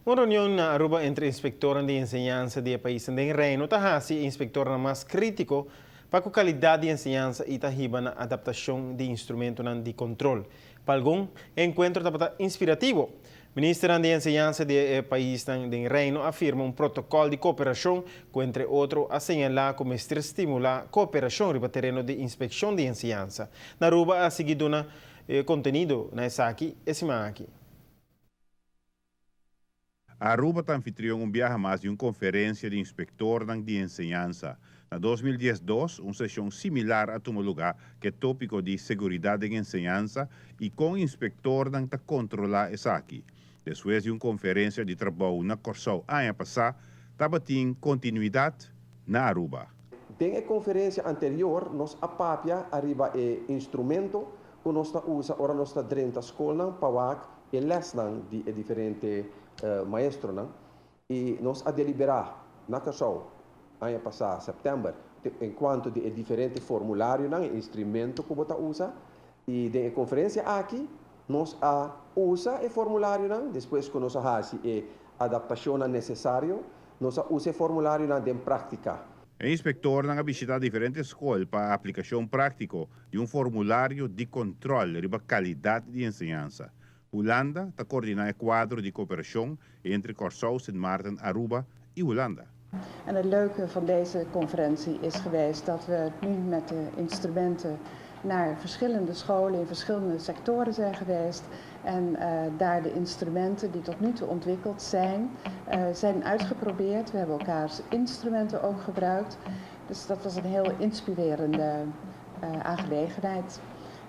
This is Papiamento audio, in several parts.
Un reunion na Aruba entre inspectornan di enseñansa di e paisnan den Reino ta haci e inspectornan mas critico pa cu calidad di enseñansa y ta hiba na adaptacion di instrumentonan di control. Pa algun, e encuentro tabata inspirativo. Ministernan di enseñansa di e paisnan den Reino a firma un protocol di cooperacion cu entre otro a señala cu mester stimula cooperacion riba tereno di inspeccion di enseñansa. Na Aruba a sigui duna contenido na esaki e siman aki. Aruba ta anfitrion un biaha mas di un konferensia di inspektornan di enseñansa. Na 2012, un seshon similar a tuma lugá ku e tópiko di seguridat den enseñansa i kon inspektornan ta kontrolá esaki. Despues di un konferensia di trabou na Kòrsou aña pasá, tabatin kontinuidat na Aruba. Den e konferensia anterior nos a papia ariba e instrumento ku nos ta usa ora nos ta drenta skolnan pa wak e lèsnan di e diferente maestronan i nos a deliberá na Kòrsou aña pasá sèptèmber en kuanto di e diferente formularionan, e instrumento ku bo ta usa i den e konferensia aki nos a usa e formularionan despues ku nos a hasi e adaptashonnan nesesario nos a usa e formularionan den práktika. E inspektornan a bishitá diferente skol pa aplikashon práktiko di un formulario di kòntròl riba kalidat di enseñansa. Hulanda ta koordiná e kuadro di kooperashon entre Kòrsou, Sint Maarten, Aruba i Hulanda. En het leuke van deze conferentie is geweest dat we nu met de instrumenten naar verschillende scholen in verschillende sectoren zijn geweest en daar de instrumenten die tot nu toe ontwikkeld zijn, zijn uitgeprobeerd. We hebben elkaars instrumenten ook gebruikt. Dus dat was een heel inspirerende aangelegenheid.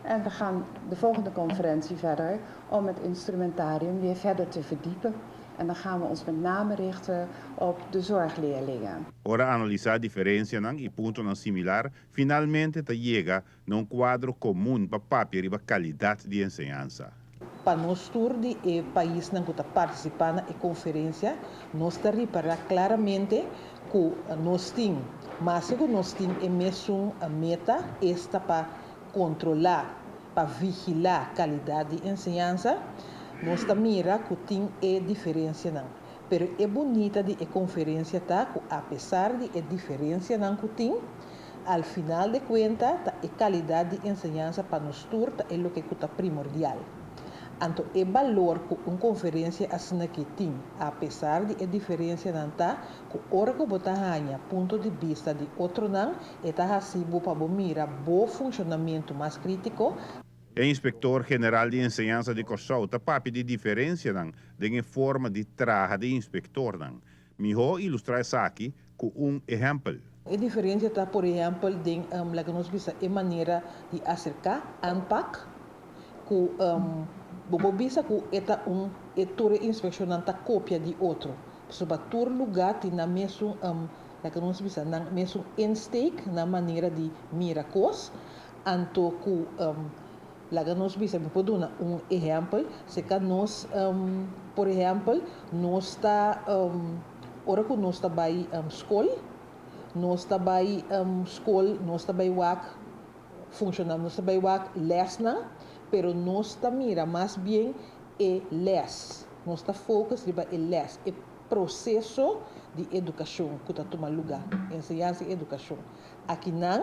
En we gaan de volgende conferentie verder om het instrumentarium weer verder te verdiepen. En dan gaan we ons met name richten op de zorgleerlingen. Ora analisá diferensianan i puntonan similar, finalmente ta yega na un kuadro komun pa papia riba kalidat di enseñansa. Pa nos tur di e paisnan ku ta partisipá na e konferensia, nos ta ripará klaramente ku nos tin, maske ku nos tin e mesun meta, esta pa kontrolá, pa vigilá kalidat di enseñansa, nos ta mira ku tin e diferensianan. Pero e bunita di e konferensia ta ku apesar di e diferensianan ku tin, al final de kuenta ta e kalidat di enseñansa pa nos tur ta e loke ku ta primordial. Anto e balor ku un konferensia asin'aki tin, apesar di e diferensianan ta ku ora ku bo ta haña punto di bista di otronan, e ta hasi bo pa bo mira bo funshonamentu mas krítiko. E Inspektor General di Enseñansa di Kòrsou ta papia di diferensianan den e forma di traha di inspektornan. Mihó ilustrá esaki ku un ehèmpel. E diferensia ta por ehèmpel den laga nos bisa e manera di aserká, aanpak, ku bo por bisa ku e ta un e tur e inspekshonnan ta kopia di otro. Pasobra tur lugá tin nan mesun laga nos bisa nan mesun insteek, nan manera di mira kos. Anto ku laga nos bisa mi por duna un ehèmpel, seka nos por ehèmpel nos ta ora ku nos ta bai skol, nos ta bai skol, nos ta bai wak funshoná, nos ta bai wak lèsnan, pero nos ta mira mas bien e lès, nos ta focus riba e lès, e proseso di edukashon ku ta tuma lugá, enseñansa i edukashon. Akinan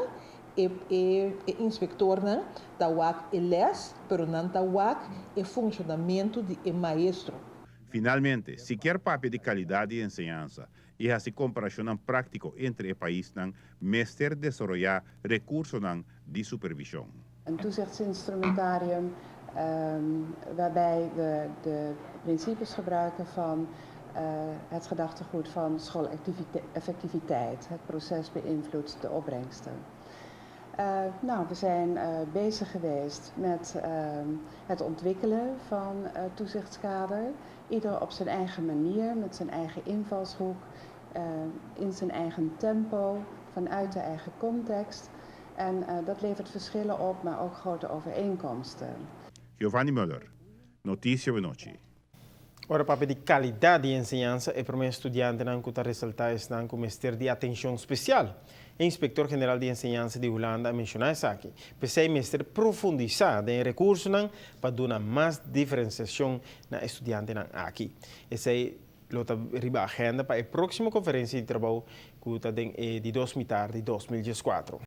E e inspektornan ta wak e les, pero nan ta wak e funshonamentu di e maestro. Finalmente, si kier papia di kalidat di enseñansa i hasi komparashonnan práktiko entre e paisnan, mester desaroyá rekursonan di supervishon. Een toezichtsinstrumentarium waarbij we de principes gebruiken van het gedachtegoed van schooleffectiviteit. Het proces beïnvloedt de opbrengsten. Nou, we zijn bezig geweest met het ontwikkelen van het toezichtskader. Ieder op zijn eigen manier, met zijn eigen invalshoek, in zijn eigen tempo, vanuit de eigen context. En dat levert verschillen op, maar ook grote overeenkomsten. Giovanni Muller, Noticia Awenochi. Ora papia di kalidat di enseñansa, e promé studiantenan ku ta resaltá esnan ku mester di atenshon spesial. E Inspektor General di Enseñansa di Hulanda a menshoná esaki. P'esei mester profundisá den e rekursonan pa duna mas diferensiashon na e studiantenan aki. Esei. lo ta riba agenda pa e proximo conferencia di trabou cu ta den di dos mitar di 2014.